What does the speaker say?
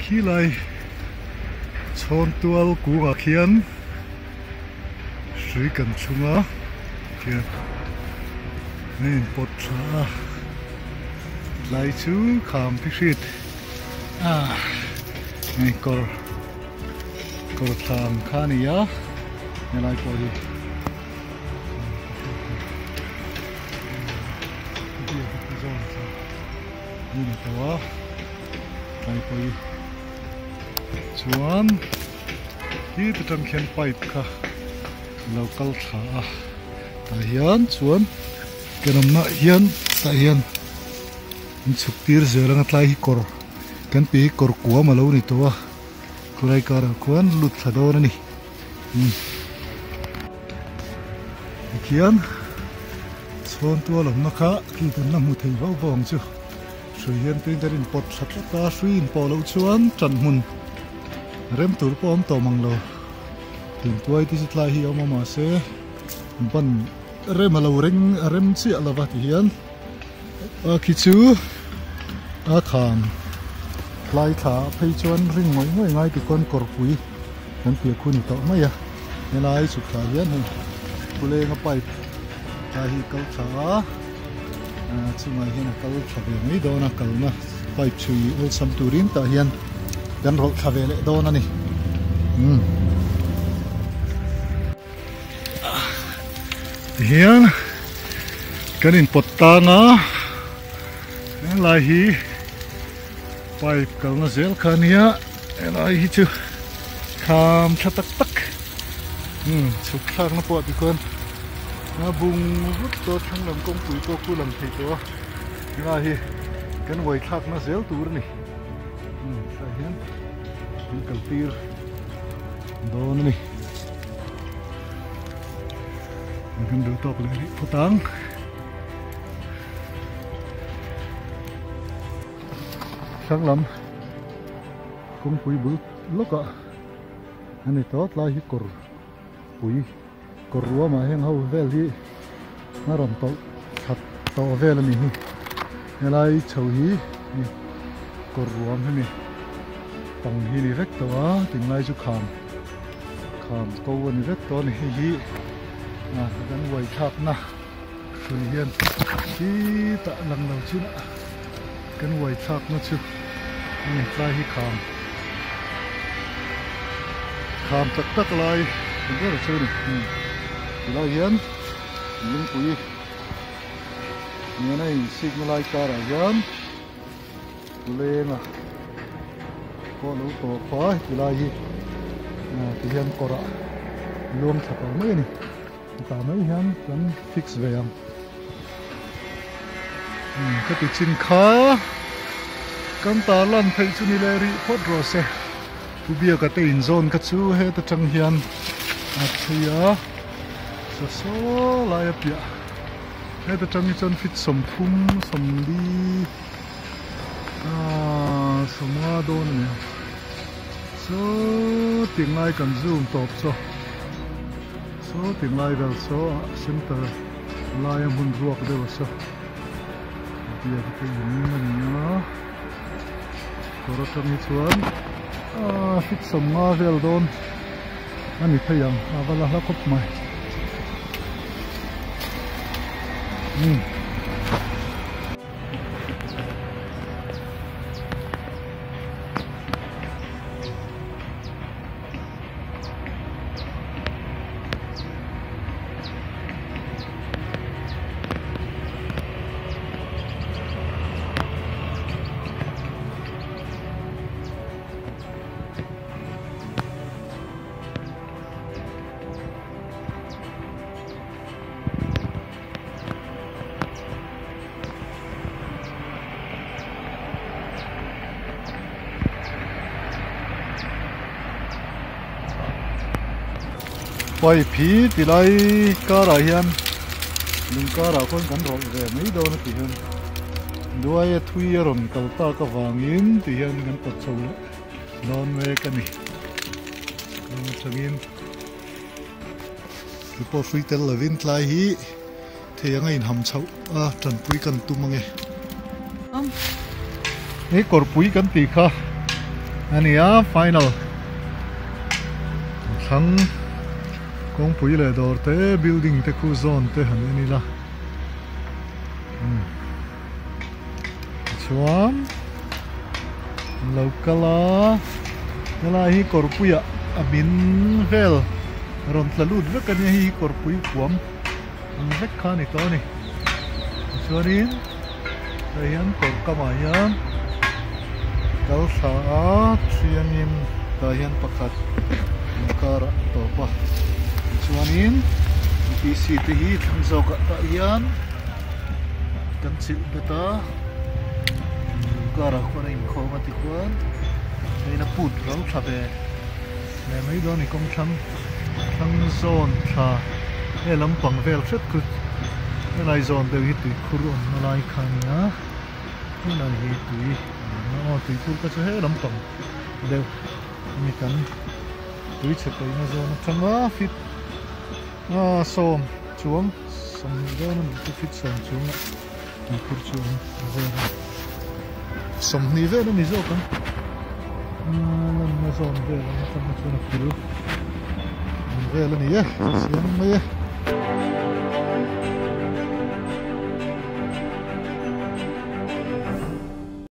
Khilai chhawn tual kungah khian hrui kan thlung a khian a inpawt thla a tlai chu kham pi hrit a hei kawr kawr thla ang kha a ni a helai pawh hi. Chuan khi te tang khian pipe kha lo kal thla a tah hian chuan kan awmna hian tah hian an chhuk tir zel anga tlai hi kawr kan pi hi kawr kuam alo ni tawh a khulai karah khuan lut thla dawn a ni. Tikhian chhawn tual awmna kha khi kan la hmu thei vauh vauh ang chu. Hrui hian tuin kan inpawt thla tlat a, hrui inpawh loh chuan ṭan hmun rem tur pawh a awm tawh mang lo. Tintuai te chu tlai hi a awm a mahse ban rem a lo reng a rem chiah lo va tihian a khi chu a kham tlai thla ah phei chuan ring ngawih ngawih ngai tikhawn kawrpui kan piah khu ni tawh mai a helai chhuk thla hian hei pulenga pipe tlai hi kal thla a chungah hian a kal thla ve mai dawn a kalna pipe chhui awlsam turin tah hian kan rawlh thla ve leh dawn a ni umm tihian kan inpawt tang a helai hi pipe kalna zel kha a nia helai hi chu kham tha tak tak umm chhuk thlakna pawh tikhuan a bung vut tawh thlang lam kawngpui pawh khu lang thei tawh a helai hi kan uai thlakna zel tur a ni umm tah hian an kal tir dawn a ni kan duh tawk leh rih phawt ang. Thlang lam kawngpui bul lawkah a ni tawh tlai hi kawr pui kawr ruamah heng ho vel hi a rawn tawlh that tawh vel a ni hi helai chho hi kawr ruam hemi pang hi ni vek tawh a tinglai chu kham kham ko a ni vek tawh a ni hei hi kan uai thlakna. Hrui hian khitah lang lo chinah kan uai thlakna chu a ni tlai hi kham kham tak tak lai ber chu a ni tilai hian lungpui nena insikna lai karah hian lenga pawh lo tawp a tilai hi tihian kawrah luang thla tawh mai a ni. Tah mai hian kan fix ve ang. Ka ti chin kha kan tar lan theih chu ni leh rih phawt rawh se. Pu Biaka te inzawn kha chu heta tang hian a phei a, sa saw lai a piah. Heta tang hi chuan fit 30 40 50 dawn a ni ang. Saw tinglai kan zoom tawp chaw. Saw tinglai vel saw a center laia hmun ruak deuh a saw biak te in a ni a kawr atang hi chuan aaa fit 50 vel dawn a ni thei ang a va la hla khawp mai umm. Pipe hi tilai karah hian lung karah khawn kan rawlh ve mai dawn a ti hian duai a thui a rawn kal tak avangin ti hian kan pawt chho leh dawn mek a ni atangin tupawh hrui tel lovin tlai hi Thei anga inham chhoh a tanpui kan tum ange. Hei kawrpui kan tih kha a ni a final thlang kawngpui leh dawr te building te khu zawn te han en ila umm tichuan an lo kal a helai hi kawrpuiah a min vel rawn tla lut vek a nia hei hi kawrpui huam. Ang vek kha a ni tawh a ni. Tichuanin hei hian kawr kamah hian kal thla a thiangin tah hian pakhat inkarah a tawp a. Tichuanin P C te hi thlang zawkah tah hian kan chilh bet a inkarah khuan a inkhawm a tikhuan hei a put ro thla ve. Leh mai dawn i kawng thlang thlang zawn tha he lampang vel hret khu helai zawn deuh hi tuikhur awmna lai kha a ni a helai hi tui awmna aw tuikhur kha chu he lampang deuh hemi kan tui chhe paihna zawn atanga fit a sawm chuang sawmhnih dawn a nih chu fit sawm chungah tuikhur chu awm vel a sawmhnih vel a ni zawk ang lanna zawn vel ang atanga chuan a kil ang vel a ni e chiang mai e.